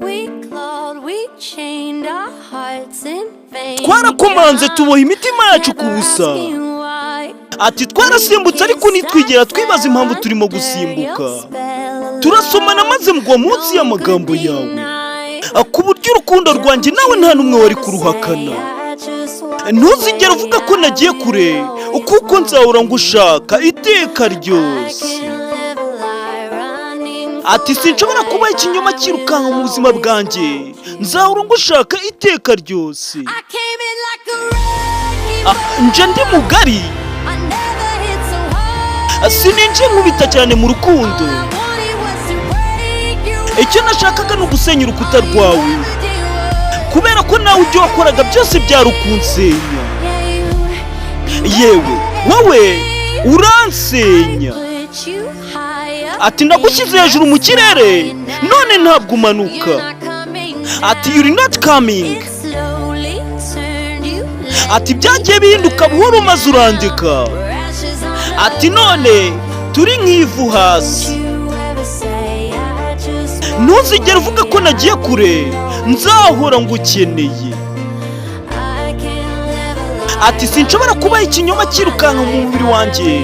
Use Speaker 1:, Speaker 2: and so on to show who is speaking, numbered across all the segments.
Speaker 1: We clawed, we chained our hearts in vain.
Speaker 2: Twarakomanze, tuboha imitima yacu ku busa. Ati twarasimbutse, ariko ntitwigera twibaza impamvu turimo gusimbuka. Turasomana maze mugwa munsi y'amagambo yawe, ku buryo urukundo rwanjye nawe nta n'umwe wari kuruhakana. Ntuzigere uvuga ko nagiye kure, kuko nzahora ngushaka iteka ryose. Ati sinshobora kuba ikinyoma cyirukanka mu buzima bwanjye, nzahora ngushaka iteka ryose. Ah, nje ndi mugari, sininjiye nkubita cyane mu rukundo. Icyo nashakaga ni ugusenya urukuta rwawe, kubera ko nawe ibyo wakoraga byose byari ukunsenya. Yewe, wowe uransenya. Ati ndagushyize hejuru mu kirere, none ntabwo umanuka. Ati you are not coming. Ati byagiye bihinduka buhoro maze urandika. Ati none turi nk'ivu hasi. Ntuzigere uvuga ko nagiye kure, nzahora ngukeneye. Ati sinshobora kubaho ikinyoma cyirukanka mu mubiri wanjye,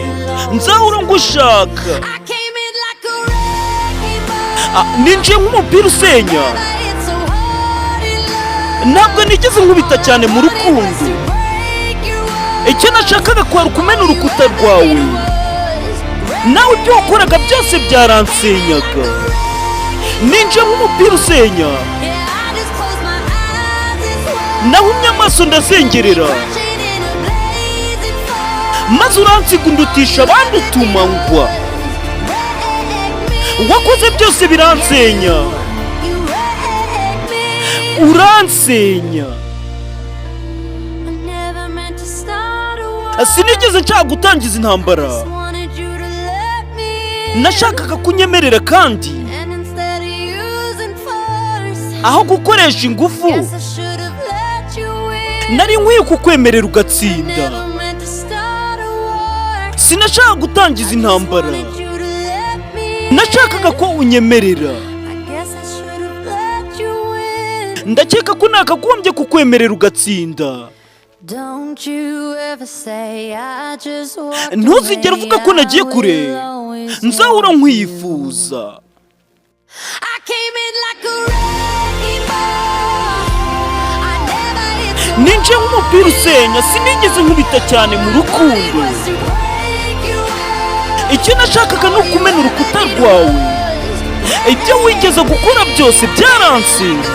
Speaker 2: nzahora ngushaka. Ah, ninjiye nk'umupira usenya, ntabwo nigeze nkubita cyane mu rukundo. Icyo nashakaga kwari ukumena urukuta rwawe. Nawe ibyo wakoraga byose byaransenyaga. Ninjiye nk'umupira usenya, nahumye amaso ndazengerera, maze uransiga, undutisha abandi, utuma ngwa. Wakoze byose biransenya, uransenya.
Speaker 1: I never meant to start a war.
Speaker 2: Sinigeze nshaka gutangiza intambara.
Speaker 1: Just wanted you to let me in.
Speaker 2: Nashakaga kunyemerera kandi
Speaker 1: And instead of using force,
Speaker 2: aho gukoresha ingufu,
Speaker 1: guess I should have let you in.
Speaker 2: nari nkwiye kukwemerera ugatsinda.
Speaker 1: Never meant to start a war.
Speaker 2: Sinashaka gutangiza intambara.
Speaker 1: Wanted you to let me in.
Speaker 2: Nashakaga ko unyemerera.
Speaker 1: I guess I should have let you in.
Speaker 2: Ndakeka ko nakagombye kukwemerera ugatsinda.
Speaker 1: Don't you ever say I just walked
Speaker 2: Ntuzigere uvuga ko nagiye kure,
Speaker 1: away.
Speaker 2: nzahora nkwifuza.
Speaker 1: I came in like a wrecking ball. I never hit so
Speaker 2: Ninjiye nk'umupira usenya, sinigeze nkubita cyane mu rukundo.
Speaker 1: was to break you.
Speaker 2: Icyo nashakaga ni ukumena urukuta rwawe. Ibyo wigeze gukora byose byaransinze.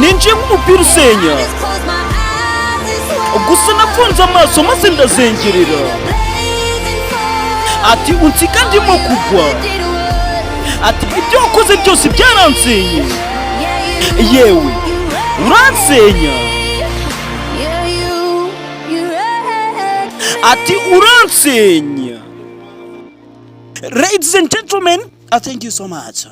Speaker 2: Ninjiye nk'umupira usenya,
Speaker 1: Just close my eyes, it's
Speaker 2: gusa nafunze amaso maze ndazengerera. Ati unsiga ndimo kugwa. Ati ibyo wakoze byose byaransenye. Yewe, uransenya.
Speaker 1: Yeah, you wrecked me.
Speaker 2: Ati uransenya. Ladies and gentlemen, I thank you so much.